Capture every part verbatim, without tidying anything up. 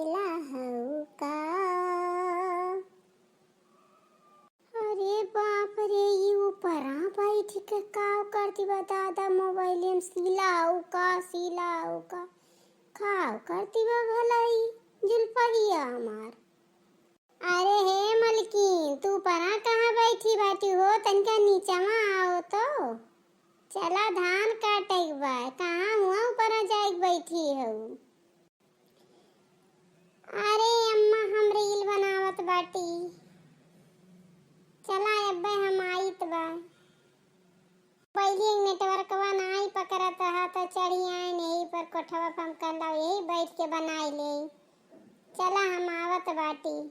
लहू का। अरे बाप रे, ई ऊपरा बैठ के काव करती बा दादा, मोबाइल में सिलाऊ का, सिलाऊ का, काव करती बा भला ई जुल्फहिया हमार। अरे हे मलकिन, तू ऊपरा कहाँ बैठी बाटी हो? तनिका नीचवा आओ तो। चला धान काटे के बा, कहाँ हुआ ऊपरा जाए के बैठी हो? अरे अम्मा, हम reel बनावत बाटी। चला अब्बे हम आइत बा। पहिले नेटवर्कवा नाई पकड़त रहा त चढ़ी आए नहीं पर कोठवा पर हम कहला यही बैठ के बनाई ले। चला हम आवत बाटी।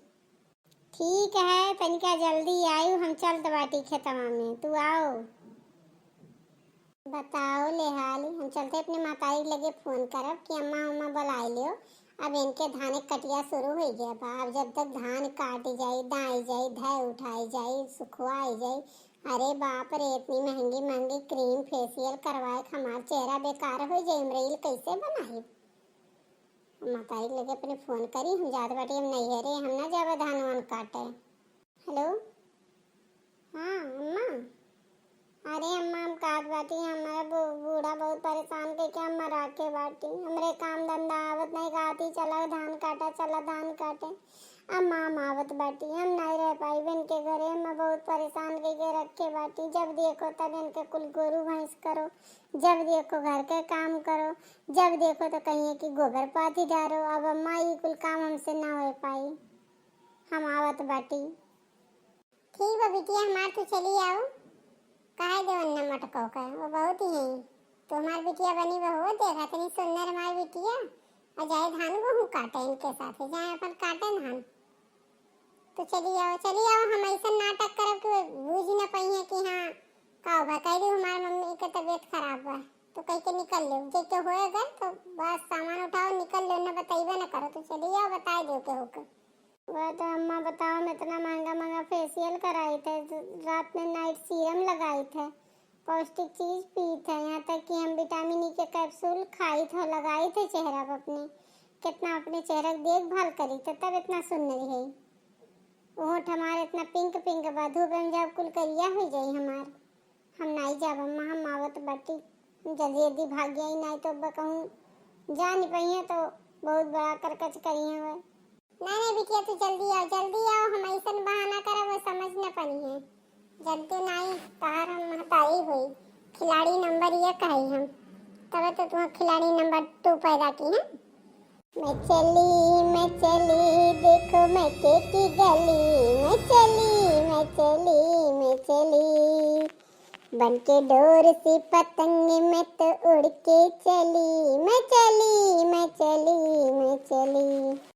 ठीक है, तनिका जल्दी आयु, हम चलत बाटी खेतवा में, तू आओ। बताओ ले हाली, हम चलते अपने माताई लगे फोन करब कि अम्मा, अम्मा बुलाए लियो। अब इनके धान के कटिया शुरू हो गया बा। अब जब तक धान काटी जाई, दाई जाई, धय उठाई जाई, सुखवाई जाई, अरे बाप रे, इतनी महंगी महंगी cream facial करवाए के हमार चेहरा बेकार हो जाई, हम reel कैसे बनाई? माताई लगे अपने फोन करी, हम जात बाटी, हम नैहरे, हम ना जाबे धान वान काटे। हेलो, हाँ अम्मा। अरे अम्मा, हम कहत बाटी, हमारा बू-, बूढ़ा बहुत परेशान कइके हम मरा के बाटी। हमरे काम धंधा आवत नहीं, कहती चला धान काटा, चला धान काटे। अम्मा, हम आवत बाटी, हम नहीं रह पाई इनके घरे, हम बहुत परेशान कइके रखे बाटी। जब देखो तब इनके कुल गोरू भैंस करो, जब देखो घर के काम करो, जब देखो तो कहिए कि गोबर पाथी डारो। अब अम्मा, ई कुल काम हमसे ना हो पाई, हम आवत बाटी। ठीक बा बिटिया हमार, तू चली आओ। काहे देवन न मटको के, वो बहुत ही हैं। तू हमार बिटिया बनी बहू, देखा तनी सुंदर हमार बिटिया। और जाए धान गेहूँ काटे इनके साथे, जाए अपन काटे धान। तो चली आओ, चली आओ, हम ऐसा नाटक करब कि वो बूझ न पाइए कि हाँ, का बा, कह दी हमार मम्मी के तबीयत खराब बा। तो कह के निकल लो, जे के होए घर तो बस सामान उठाओ, निकल लो, न बताइबे न करो। तो चली आओ, बताए दो के होके। वह तो अम्मा बताओ, हम इतना महंगा महंगा facial कराई थे, रात में night serum लगाई थे, पौष्टिक चीज पी थे, यहाँ तक कि हम vitamin E के capsule खाई थे, लगाई थे चेहरा पर अपने, कितना अपने चेहरा की देखभाल करी थे, तब इतना सुंदर है। ओठ हमार इतना pink pink बा, धूप में जब कुल करिया हो जाई हमार। हम नाई जाब अम्मा, हम आवत बाटी। हम जल्दी जल्दी भाग जाई, नाई तो अब कहूँ जा नहीं पाइए तो बहुत बड़ा करकच करिए हुए। नहीं नहीं बिटिया, तू जल्दी आओ, जल्दी आओ, हम ऐसन बहाना करब वो समझ न पाइए। जब तू नाई तहार हम महतारी हुई, खिलाड़ी नंबर एक है हम, तब तो तू खिलाड़ी नंबर टू पैदा की है। मैं चली, मैं चली, देखो मैं के की गली। मैं चली, मैं चली, मैं चली, बन के डोर सी पतंग मैं तो उड़ के चली। मैं चली, मैं चली, मैं चली।